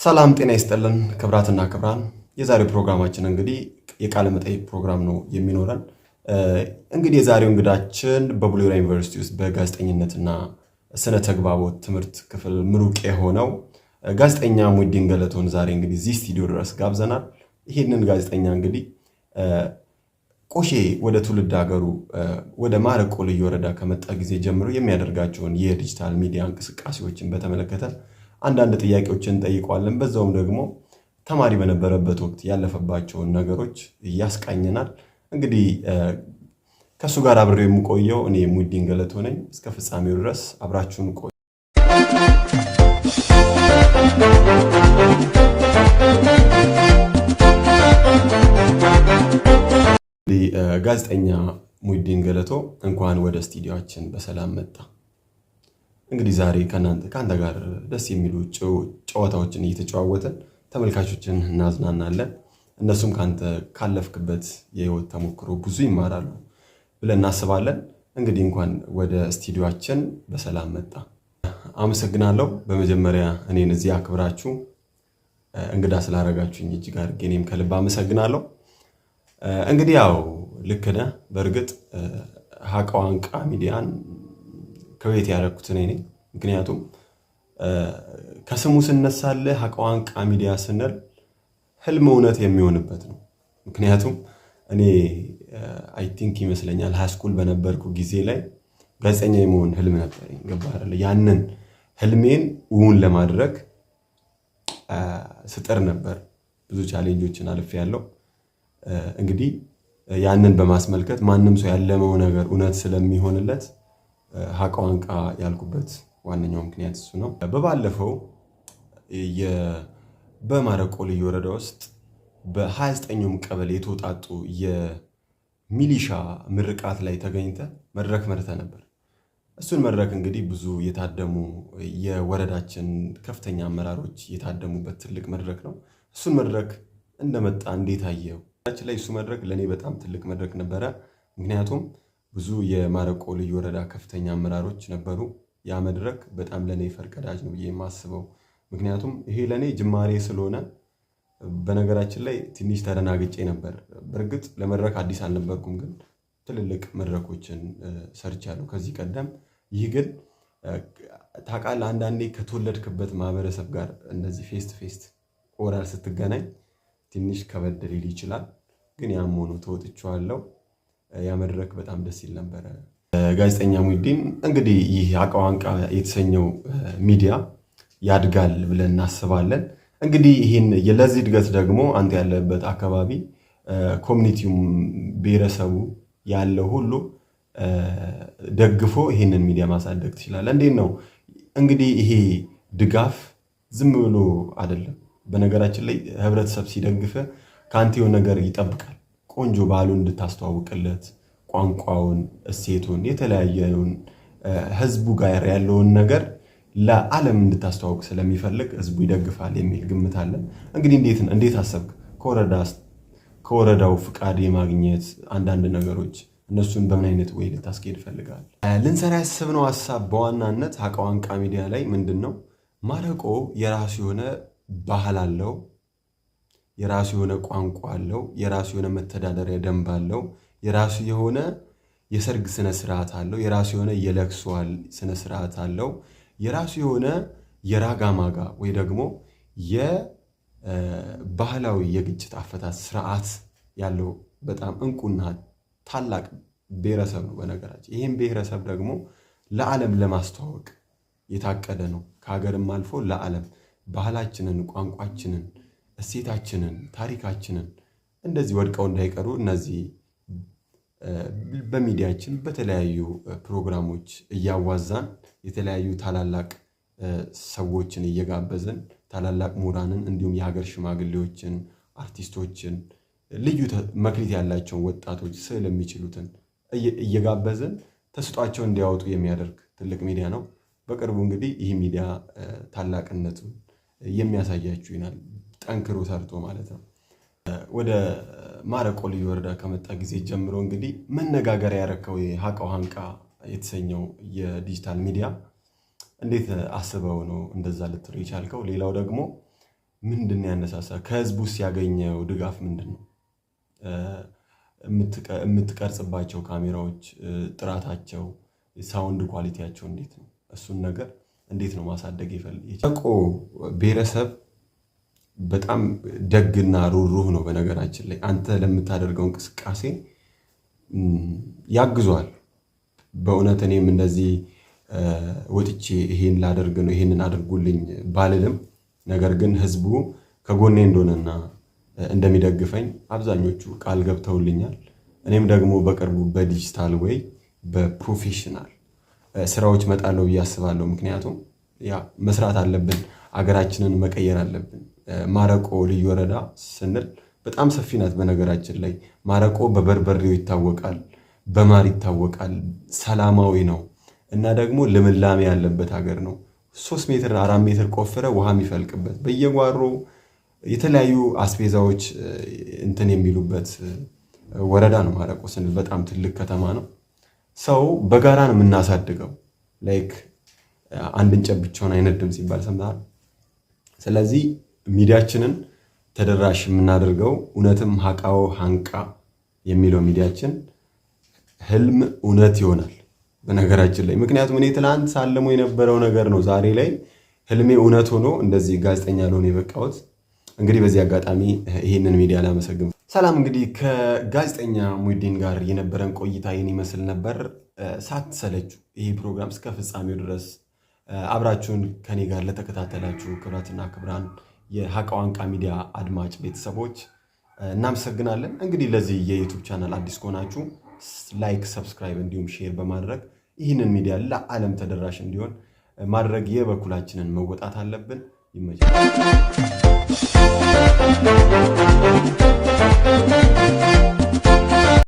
ሰላም ጤና ይስጥልን ክቡራትና ክቡራን፣ የዛሬው ፕሮግራማችን እንግዲህ የቃለ መጠይቅ ፕሮግራም ነው የሚኖረን። እንግዲህ የዛሬው እንግዳችን በቡሌ ሆራ ዩኒቨርሲቲ ውስጥ በጋዜጠኝነትና ስነ ተግባቦት ትምህርት ክፍል ምሩቅ የሆነው ጋዜጠኛ ሙዲን ገለቶን ዛሬ እንግዲህ እዚህ ስቱዲዮ ድረስ ጋብዘናል። ይህንን ጋዜጠኛ እንግዲህ ቆሼ ወደ ትውልድ ሀገሩ ወደ ማረቆ ልዩ ወረዳ ከመጣ ጊዜ ጀምሮ የሚያደርጋቸውን የዲጂታል ሚዲያ እንቅስቃሴዎችን በተመለከተ አንዳንድ ጥያቄዎችን እንጠይቀዋለን። በዛውም ደግሞ ተማሪ በነበረበት ወቅት ያለፈባቸውን ነገሮች ያስቃኘናል። እንግዲህ ከእሱ ጋር አብሬው የምቆየው እኔ ሙዲን ገለቶ ነኝ። እስከ ፍጻሜው ድረስ አብራችሁን ቆዩ። ጋዜጠኛ ሙዲን ገለቶ እንኳን ወደ ስቱዲዮአችን በሰላም መጣ። እንግዲህ ዛሬ ከአንተ ጋር ደስ የሚሉ ጨዋታዎችን እየተጨዋወትን ተመልካቾችን እናዝናናለን። እነሱም ከአንተ ካለፍክበት የህይወት ተሞክሮ ብዙ ይማራሉ ብለን እናስባለን። እንግዲህ እንኳን ወደ ስቱዲዮአችን በሰላም መጣ። አመሰግናለሁ። በመጀመሪያ እኔን እዚህ አክብራችሁ እንግዳ ስላደረጋችሁኝ እጅግ አድርጌ እኔም ከልብ አመሰግናለሁ። እንግዲህ ያው ልክ ነህ። በእርግጥ ሀቀዋንቃ ሚዲያን ከቤት ያደረኩት እኔ ነኝ። ምክንያቱም ከስሙ ስነሳልህ ሀቀዋንቃ ሚዲያ ስንል ህልም እውነት የሚሆንበት ነው። ምክንያቱም እኔ I think ይመስለኛል high school በነበርኩ ጊዜ ላይ ጋዜጠኛ የመሆን ህልም ነበረኝ። ገባህ አይደለ? ያንን ህልሜን እውን ለማድረግ ስጥር ነበር። ብዙ challenge ኦችን አልፌያለሁ። እንግዲህ ያንን በማስመልከት ማንም ሰው ያለመው ነገር እውነት ስለሚሆንለት ሀቀዋንቃ ያልኩበት ዋነኛው ምክንያት እሱ ነው። በባለፈው በማረቆ ልዩ ወረዳ ውስጥ በ29ኙም ቀበሌ የተውጣጡ የሚሊሻ ምርቃት ላይ ተገኝተ መድረክ መርተ ነበር። እሱን መድረክ እንግዲህ ብዙ የታደሙ የወረዳችን ከፍተኛ አመራሮች የታደሙበት ትልቅ መድረክ ነው። እሱን መድረክ እንደመጣ እንዴት አየው? ላይ እሱ መድረክ ለእኔ በጣም ትልቅ መድረክ ነበረ። ምክንያቱም ብዙ የማረቆ ልዩ ወረዳ ከፍተኛ አመራሮች ነበሩ። ያ መድረክ በጣም ለእኔ ፈርቀዳጅ ነው ብዬ የማስበው፣ ምክንያቱም ይሄ ለእኔ ጅማሬ ስለሆነ። በነገራችን ላይ ትንሽ ተደናግጬ ነበር። በእርግጥ ለመድረክ አዲስ አልነበርኩም፣ ግን ትልልቅ መድረኮችን ሰርቻለሁ ከዚህ ቀደም። ይህ ግን ታውቃለህ፣ አንዳንዴ ከተወለድክበት ማህበረሰብ ጋር እንደዚህ face to face oral ስትገናኝ ትንሽ ከበድ ሊል ይችላል። ግን ያም ሆኖ ተወጥቼዋለሁ። ያ መድረክ በጣም ደስ ይል ነበረ። ጋዜጠኛ ሙዲን፣ እንግዲህ ይህ ሀቀዋንቃ የተሰኘው ሚዲያ ያድጋል ብለን እናስባለን። እንግዲህ ይህን ለዚህ እድገት ደግሞ አንተ ያለበት አካባቢ community ውም ብሔረሰቡ ያለው ሁሉ ደግፎ ይህንን ሚዲያ ማሳደግ ትችላለህ። እንዴት ነው እንግዲህ ይሄ ድጋፍ ዝም ብሎ አይደለም። በነገራችን ላይ ህብረተሰብ ሲደግፍ ከአንተ የሆነ ነገር ይጠብቃል። ቆንጆ ባህሉን እንድታስተዋውቅለት፣ ቋንቋውን፣ እሴቱን፣ የተለያየውን ህዝቡ ጋር ያለውን ነገር ለዓለም እንድታስተዋውቅ ስለሚፈልግ ህዝቡ ይደግፋል የሚል ግምት አለ። እንግዲህ እንዴት አሰብክ? ከወረዳው ፍቃድ የማግኘት አንዳንድ ነገሮች እነሱን በምን አይነት ወይ ልታስኬድ ፈልጋል? ልንሰራ ያሰብነው ሀሳብ በዋናነት ሀቀዋንቃ ሚዲያ ላይ ምንድን ነው፣ ማረቆ የራሱ የሆነ ባህል አለው፣ የራሱ የሆነ ቋንቋ አለው፣ የራሱ የሆነ መተዳደሪያ ደንብ አለው፣ የራሱ የሆነ የሰርግ ስነ ስርዓት አለው፣ የራሱ የሆነ የለቅሶ ስነ ስርዓት አለው፣ የራሱ የሆነ የራጋማጋ ወይ ደግሞ የባህላዊ የግጭት አፈታት ስርዓት ያለው በጣም እንቁና ታላቅ ብሔረሰብ ነው። በነገራችን ይህም ብሔረሰብ ደግሞ ለዓለም ለማስተዋወቅ የታቀደ ነው። ከሀገርም አልፎ ለዓለም ባህላችንን፣ ቋንቋችንን፣ እሴታችንን፣ ታሪካችንን እንደዚህ ወድቀው እንዳይቀሩ እነዚህ በሚዲያችን በተለያዩ ፕሮግራሞች እያዋዛን፣ የተለያዩ ታላላቅ ሰዎችን እየጋበዝን፣ ታላላቅ ምሁራንን እንዲሁም የሀገር ሽማግሌዎችን፣ አርቲስቶችን፣ ልዩ መክሊት ያላቸውን ወጣቶች፣ ስዕል የሚችሉትን እየጋበዝን ተሰጥኦዋቸውን እንዲያወጡ የሚያደርግ ትልቅ ሚዲያ ነው። በቅርቡ እንግዲህ ይህ ሚዲያ ታላቅነቱን የሚያሳያችሁ ይሆናል። ጠንክሮ ሰርቶ ማለት ነው። ወደ ማረቆ ልዩ ወረዳ ከመጣ ጊዜ ጀምሮ እንግዲህ መነጋገሪያ ያረከው የሀቀዋንቃ የተሰኘው የዲጂታል ሚዲያ እንዴት አስበው ነው እንደዛ ልትለው የቻልከው? ሌላው ደግሞ ምንድን ነው ያነሳሳ? ከህዝቡ ውስጥ ያገኘው ድጋፍ ምንድን ነው? የምትቀርጽባቸው ካሜራዎች ጥራታቸው፣ sound quality ያቸው እንዴት ነው? እሱን ነገር እንዴት ነው ማሳደግ የፈለገው? ብሔረሰብ በጣም ደግና ሩህሩህ ነው። በነገራችን ላይ አንተ ለምታደርገው እንቅስቃሴ ያግዟል። በእውነት እኔም እንደዚህ ወጥቼ ይሄን ላደርግ ነው፣ ይሄንን አድርጉልኝ ባልልም፣ ነገር ግን ህዝቡ ከጎኔ እንደሆነና እንደሚደግፈኝ አብዛኞቹ ቃል ገብተውልኛል። እኔም ደግሞ በቅርቡ በዲጂታል ወይ በ professional ስራዎች እመጣለሁ ብዬ አስባለሁ። ምክንያቱም ያ መስራት አለብን፣ አገራችንን መቀየር አለብን። ማረቆ ልዩ ወረዳ ስንል በጣም ሰፊ ናት። በነገራችን ላይ ማረቆ በበርበሬው ይታወቃል፣ በማር ይታወቃል፣ ሰላማዊ ነው እና ደግሞ ልምላሜ ያለበት ሀገር ነው። 3 ሜትር 4 ሜትር ቆፍረ ውሃ የሚፈልቅበት፣ በየጓሮ የተለያዩ አስቤዛዎች እንትን የሚሉበት ወረዳ ነው። ማረቆ ስንል በጣም ትልቅ ከተማ ነው። ሰው በጋራ ነው የምናሳድገው። Like አንድ እንጨት ብቻውን አይነድም ሲባል ሰምተሃል። ስለዚህ ሚዲያችንን ተደራሽ የምናደርገው እውነትም ሀቃው ሀንቃ የሚለው ሚዲያችን ህልም እውነት ይሆናል። በነገራችን ላይ ምክንያቱም እኔ ትላንት ሳለሞ የነበረው ነገር ነው ዛሬ ላይ ህልሜ እውነት ሆኖ እንደዚህ ጋዜጠኛ ልሆን የበቃሁት። እንግዲህ በዚህ አጋጣሚ ይህንን ሚዲያ ላመሰግን። ሰላም፣ እንግዲህ ከጋዜጠኛ ሙሂዲን ጋር የነበረን ቆይታ ይህን ይመስል ነበር። ሳትሰለቹ ይህ ፕሮግራም እስከ ፍጻሜው ድረስ አብራችሁን ከኔ ጋር ለተከታተላችሁ ክቡራትና ክቡራን የሀቃው አንቃ ሚዲያ አድማጭ ቤተሰቦች እናመሰግናለን። እንግዲህ ለዚህ የ YouTube channel አዲስ ከሆናችሁ like፣ subscribe እንዲሁም share በማድረግ ይህንን ሚዲያ ለዓለም ተደራሽ እንዲሆን ማድረግ የበኩላችንን መወጣት አለብን። ይመቻል።